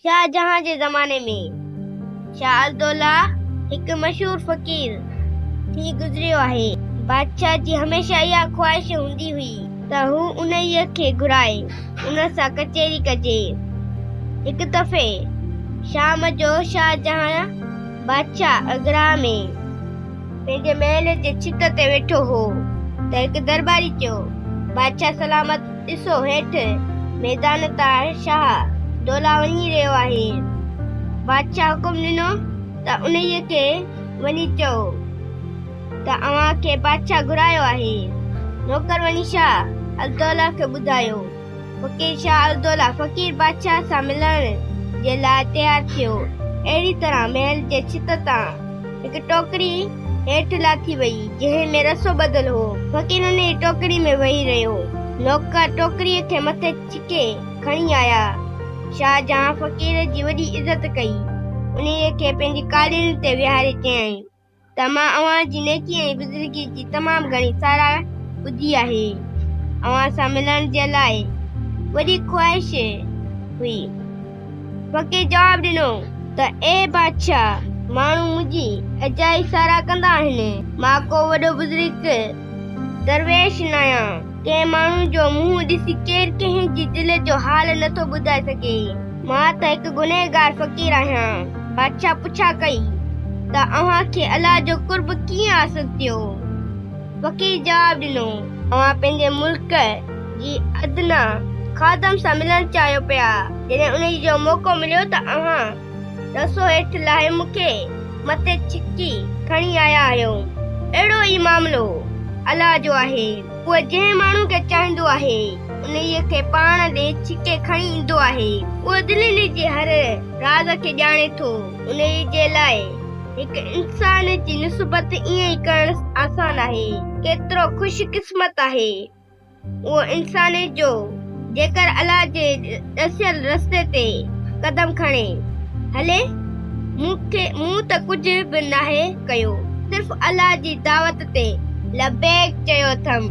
شاهه جهان جي زماني ۾ شاهه الدوله هڪ مشهور فقير ٿي گذريو آهي. بادشاهه جي هميشه اها خواهش هوندي هئي ته هو انهيء کي گهرائي ان سان ڪچهري ڪجي. هڪ دفعي شام جو شاهه جهان بادشاهه اگرا ۾ پنهنجي محل جي ڇت تي ويٺو هو ته هڪ درٻاري چيو، بادشاهه سلامت ڏسو هيٺ ميدان تان شاهه دولا وڃي رهيو آهي. بادشاهه حڪم ڏنو ته انهيء کي وڃي چئو ته اوهان کي بادشاهه گهرايو آهي. نوڪر وڃي شاهه الدوله کي ٻڌايو. فقير شاهه الدوله فقير بادشاهه سان ملڻ جي لاء تيار ٿيو. اهڙي طرح محل جي ڇت تان هڪ ٽوڪري هيٺ لاٿي وئي، جنهن ۾ رسو ٻڌل هو. فقير انهيء ٽوڪري ۾ ويهي رهيو. نوڪر ٽوڪريء کي مٿي ڇڪي کڻي آيا. شاهه جهان فقير جي وڏي عزت ڪئي. انهيء کي پنهنجي قالين تي ويهاري چيائين. ته مان اوهان جي نيڪي ۽ بزرگي جي تمام گهڻي ساراهه ٻڌي آهي. اوهان سان ملڻ جي لاء وڏي خواهش هئي. فقير جواب ڏنو ته اي بادشاهه! ماڻهو منهنجي اجائي ساراهه ڪندا آهن. مان ڪو وڏو بزرگ درويش ناهيان. ڪنهن ماڻهو جو منهن ڏسي ڪير ڪنهن جي دل جو حال نٿو ٻڌائي سگهي. مان ته هڪ گنهگار فقير آهيان. بادشاهه پڇا ڪئي ته اوهان کي الله جو قرب ڪيئن حاصل ٿيو؟ فقير جواب ڏنو، اوهان پنهنجي ملڪ جي ادنيٰ خادم سان ملڻ چاهيو پيا، جڏهن انهيء جو موقعو مليو ته اوهان رسو هيٺ لاهي مون کي مٿي ڇڪي کڻي آيا آهيو. اهڙو ئي معاملو الله جو آهي. هو جنهن ماڻهو کي چاهيندو آهي، انهيء کي پاڻ ڏي ڇڪي کڻي ايندو آهي. اهو دلين جي هر راز کي ڄاڻي ٿو. انهيء جي لاء هڪ انسان جي نسبت ائين ئي ڪرڻ آسان آهي. ڪيترو خوش قسمت آهي اهو انسان جو جيڪر الله جي ڏسيل رستي تي قدم کڻي هلي. مون کي مون ته ڪجهه به ناهي ڪيو، صرف الله جي دعوت تي لبيڪ چيو اٿم.